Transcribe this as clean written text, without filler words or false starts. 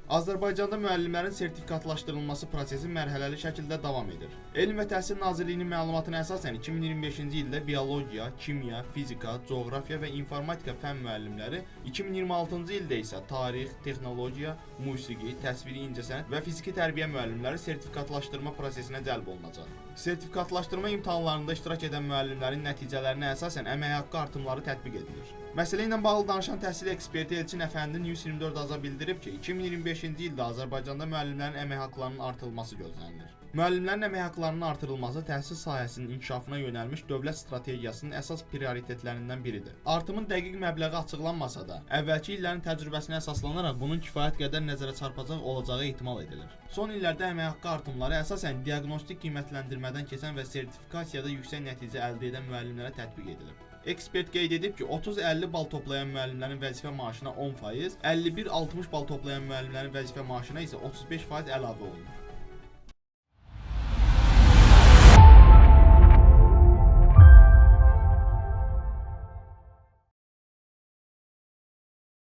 Azərbaycanda müəllimlərin sertifikatlaşdırılması prosesi mərhələli şəkildə davam edir. Elm və Təhsil Nazirliyinin məlumatına əsasən 2025-ci ildə biologiya, kimya, fizika, coğrafiya və informatika fənn müəllimləri, 2026-cı ildə isə tarix, texnologiya, musiqi, təsviri incəsənət və fiziki tərbiyə müəllimləri sertifikatlaşdırma prosesinə cəlb olunacaq. Sertifikatlaşdırma imtahanlarında iştirak edən müəllimlərin nəticələrinə əsasən əmək haqqı artımları tətbiq edilir. Məsələ ilə bağlı danışan təhsil eksperti Elçin Əfəndi News 24 Aza bildirib ki, 2025-ci ildə Azərbaycanda müəllimlərin əmək haqqlarının artırılması gözlənilir. Müəllimlərin əmək haqqlarının artırılması təhsil sahəsinin inkişafına yönəlmiş dövlət strategiyasının əsas prioritetlərindən biridir. Artımın dəqiq məbləği açıqlanmasa da, əvvəlki illərin təcrübəsinə əsaslanaraq bunun kifayət qədər nəzərə çarpacaq olacağı ehtimal edilir. Son illərdə əmək haqqı artımları əsasən diaqnostik qiymətləndirmədən keçən və sertifikasiyada yüksək nəticə əldə edən müəllimlərə tətbiq edilib. Ekspert qeyd edib ki, 30-50 bal toplayan müəllimlərin vəzifə maaşına 10%, 51-60 bal toplayan müəllimlərin vəzifə maaşına isə 35% əlavə olunur.